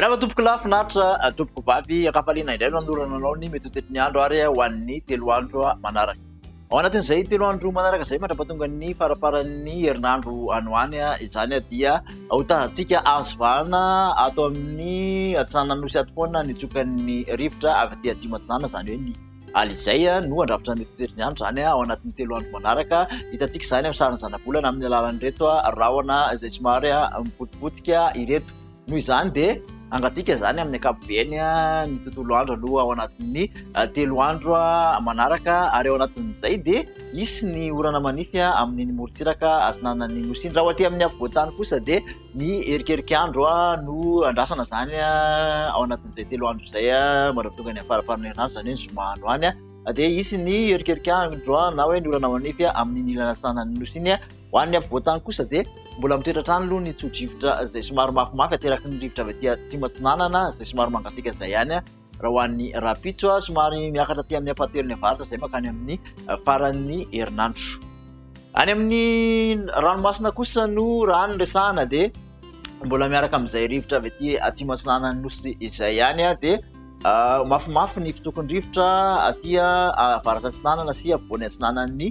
Miarahaba tompoko lahy, finaritra tompoko vavy, ankafaliana indray no hanorana anao ny mety ho tetry ny andro ary ho an'ny telo andro manaraka. Ao anatin'izay telo andro manaraka izay mandra-pahatonga ny farafaran'ny herinandro any ho any izany dia ho tazantsika azo vahana ato amin'ny atsinanan'ny nosy ato foana ny tsokan'ny rivotra avy aty atsimo atsinanana, izany hoe ny Ary izay no handrafitra ny toetry ny andro izany ao anatin'ny telo andro manaraka. Hitantsika izany amin'ny sarin'ny zanabolana amin'ny alalan'ireto rahona izay somary mipotipotika ireto. Noho izany dia hangatsiaka izany amin'ny ankapobeny ny tontolo andro aloha ao anatin'ny telo andro manaraka ary ao anatin'izay dia hisy ny orana manify amin'iny morontsiraka atsinanan'ny nosy iny. Raha ho aty amin'ny afovoan-tany kosa dia Ny erikerik'andro no andrasana izany ao anatin'izay telo andro izay mandra-tonga ny faramparan'ny herinandro, izany hoe ny zoma andro any dia hisy ny erikerik'andro na hoe ny orana manify amin'iny ilany atsinanan'ny nosy iny. Ho an'ny afovoan-tany kosa dia mbola mitoetra hatrany aloha ny tso-drivotra izay somary mafimafy ateraky ny rivotra avy aty atsimo atsinanana izay somary mangatsiaka izay ihany. Raha ho an'ny rahampitso, somary miakatra aty amin'ny ampahatelony avaratra izay mankany amin'ny faran'ny herinandro. Any amin'ny ranomasina kosa no raha ny resahana dia mbola miaraka amin'izay rivotra avy aty atsimo atsinanan'ny nosy izay ihany dia mafimafy ny fitokon'ny rivotra aty avaratra atsinanana sy afovoany atsinanan'ny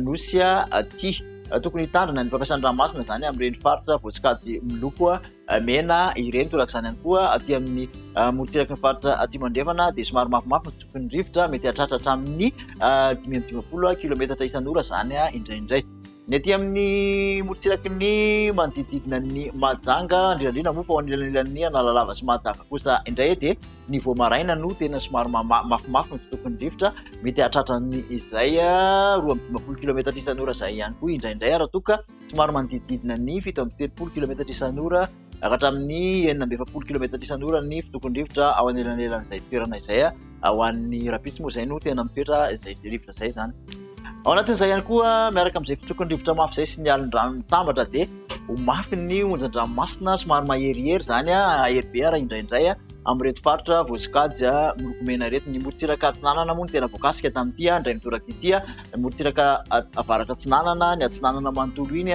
nosy aty. Tokony hitandrina ny mpampiasa ny ranomasina izany amin'ireny faritra voasokajy miloko mena ireny. Torak'izany ihany koa aty amin'ny morontsiraky ny faritra atsimo andrefana dia somary mafimafy ny fitsoky ny rivotra, mety hahatratra hatramin'ny 55 kilometatra isan'ora izany indraindray. Ny aty amin'ny morontsiraky ny manodidididina ny Mahajanga, indrindra indrindra moa fa ao anelanelan'ny Analalava sy Mahajanga kosa indray dia ny vao maraina no tena somary mafimafy ny fitsoky ny rivotra, mety hahatratra ny izay 52 kilometatra isan'ora izay ihany koa indraindray raha toa ka somary manodidididina ny 37 kilometatra isan'ora ka hatramin'ny 46 kilometatra isan'ora ny fitokon-drivotra ao anelanelan'izay toerana izay. Ho an'ny rahampitso moa izay no tena mitoetra izay rivotra izay izany. Ao anatin'izay ihany koa miaraka amin'izay fitokon-drivotra mafy izay sy ny alin-drano mitambatra dia ho mafy ny onjan-dranomasina somary maherihery izany, hahery be ary indraindray amin'ireto faritra voasokajy miloko mena ireto. Ny morontsiraka atsinanana moa no tena voakasika tamin'ity indray mitoraka ity, ny morontsiraka avaratra atsinanana, ny atsinanana manontolo iny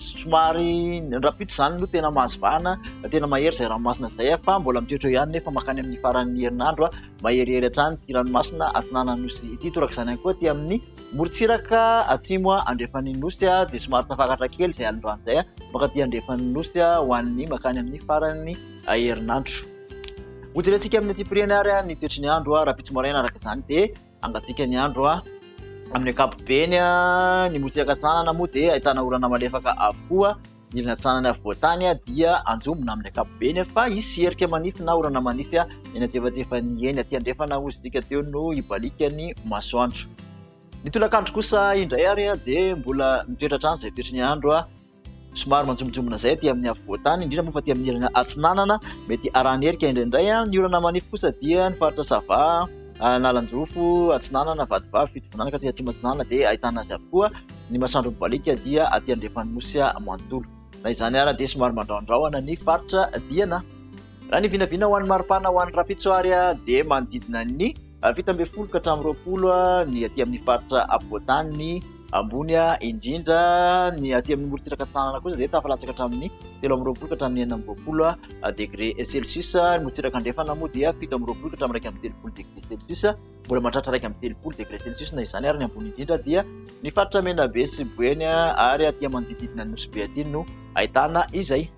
somary ny rahampitso izany no tena mahazo vahana, tena mahery izay ranomasina izay fa mbola mitoetra eo ihany nefa mankany amin'ny faran'ny herinandro maherihery hatrany ity ranomasina atsinanan'ny nosy ity. Toraka izany ihany koa aty amin'ny morontsiraka atsimo andrefan'ny nosy dia somary tafakatra kely izay alin-drano izay mankaty andrefan'ny nosy ho an'ny mankany amin'ny faran'ny herinandro. Hojerentsika amin'ny antsipiriany ary ny toetry ny andro rahampitso maraina araka izany dia hangatsiaka ny andro amin'ny ankapobeny. Ny morontsiraka atsinanana moa dia ahitana orana malefaka avokoa. Ny ilany atsinanana afovoan-tany dia anjombona amin'ny ankapobeny fa hisy herika manify na orana manify eny antsefatsefany eny. Aty andrefana hozy isika teo no hibaliaka ny masoandro. Ny tolakandro kosa indray ary dia mbola mitoetra hatrany izay toetry ny andro somary manjombonjombona izay aty amin'ny afovoan-tany, indrindra moa fa aty amin'ny ilany atsinanana, mety arahana erika indraindray. Ny orana manify kosa dia ny faritra Sava, Analanjirofo, Atsinanana, Vatovavy, Fitovinany ka hatraty Atsimo Atsinanana dia ahitana azy avokoa. Ny masoandro mibaliaka dia aty andrefan'ny Nosy manontolo. Na izany ara dia somary mandrahondrahona ny faritra Diana. Raha ny vinavina ho an'ny maripana ho an'ny rahampitso ary dia manodidina ny 17 ka hatramin'ny 20 ny aty amin'ny faritra afovoan-tany ny ambony indrindra, ny aty amin'ny morontsiraka atsinanana kosa dia tafalatsaka hatramin'ny 23 ka hatramin'ny 26 degré celsius, ny morontsiraka andrefana moa dia 27 ka hatramin'ny 31 degré celsius, mbola mahatratra 31 degré celsius na izany ary ny ambony indrindra dia ny faritra Menabe sy Boeny ary aty manodidididina ny Nosy Be aty no ahitana izay.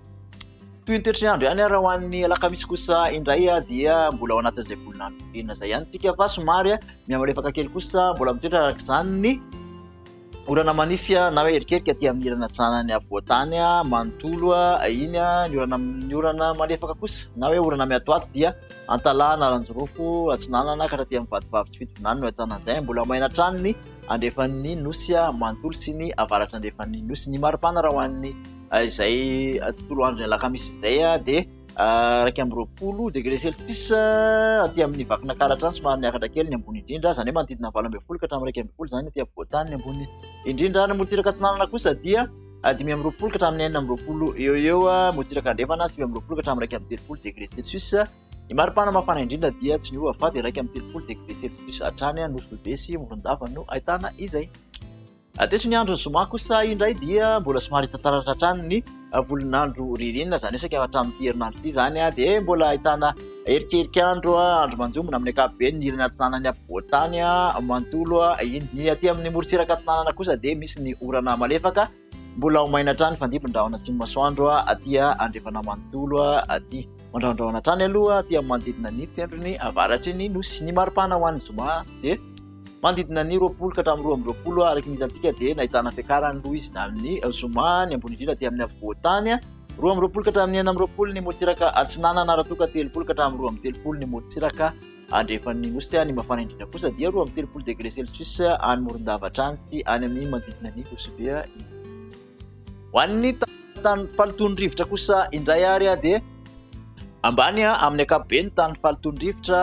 Toy ny toetry ny andro ihany ary ho an'ny alakamisy kosa indray dia mbola ao anatin'izay volon'andro ririnina izay ihany isika fa somary mihamalefaka kely kosa, mbola mitoetra araka izany ny orana manify na hoe erikerika aty amin'ny ilany atsinanan'ny afovoan-tany manontolo iny. Ny orana, ny orana malefaka kosa na hoe orana miatoato dia Antalaha, Analanjirofo, Atsinanana ka hatraty amin'ny Vatovavy sy Fitovinany no ahitana an'izay. Mbola maina hatrany ny andrefan'ny nosy manontolo sy ny avaratra andrefan'ny nosy. Ny maripana raha ho an'ny izay tontolo andron'ny alakamisy izay dia 21 degré celsius aty amin'ny Vakinankaratra any, somary niakatra kely ny ambony indrindra, izany hoe manodidina 18 ka hatramin'ny 11 izany aty afovoan-tany ny ambony indrindra. Ny morontsiraka atsinanana kosa dia 25 ka hatramin'ny 26 eo eo, morontsiraka andrefana 29 ka hatramin'ny 31 degré celsius. Ny maripana mafana indrindra dia tsy niova fa dia 31 degré celsius hatrany Nosy Be sy Morondava no ahitana izay. Toetry ny andron'ny zoma kosa indray dia mbola somary hita taratra hatrany ny volon'andro ririnina, izany hoe saika hatramin'ity herinandro ity izany dia mbola ahitana erikerik'andro, andro manjombona amin'ny ankapobeny ny ilany atsinanan'ny afovoan-tany manontolo iny. Ny aty amin'ny morontsiraka atsinanana kosa dia misy ny orana malefaka, mbola ho maina hatrany fandibin-drahona sy ny masoandro aty andrefana manontolo aty. Mandrahondrahona hatrany aloha aty amin'ny manodidina ny tendrony avaratry ny nosy. Ny maripana ho an'ny zoma dia Manodidina ny 20 ka hatramin'ny 22 araka ny hitantsika dia nahitana fiakarany aloha izy amin'ny zoma, ny ambony indrindra aty amin'ny afovoan-tany, 22 ka hatramin'ny 26 ny morontsiraka atsinanana raha toa ka 30 ka hatramin'ny 32 ny morontsiraka andrefan'ny nosy, ny mafana indrindra kosa dia 32 degré celsius any Morondava hatrany sy any amin'ny manodidina ny Nosy Be iny. Ho an'ny tany palitony rivotra kosa indray ary dia ambany amin'ny ankapobeny tany palitony rivotra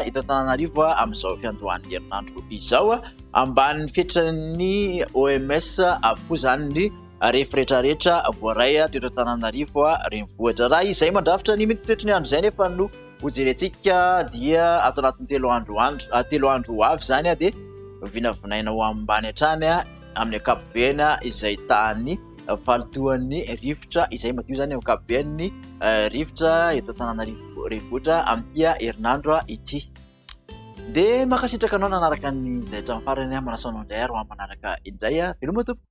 eto Antananarivo amin'izao fiandohan'ny herinandro izao. Ambany fetran'ny OMS avokoa izany ny refy rehetrarehetra voaray teto Antananarivo renivohitra. Raha izay mandrafitra ny mety toetry ny andro izay nefa no hojerentsika dia ato anatin'ny telo andro andro telo andro ho avy izany dia vinavinaina ho ambany hatrany amin'ny ankapobeny izay tahan'ny fahalotoan'ny rivotra izay madio izany amin'ny ankapobeny ny rivotra eto Antananarivo renivohitra amin'ity herinandro ity. Dia mankasitraka anao nanaraka ny izay hatramin'ny farany, manasa anao indray ary ho amin'ny manaraka indray. Veloma tompoko.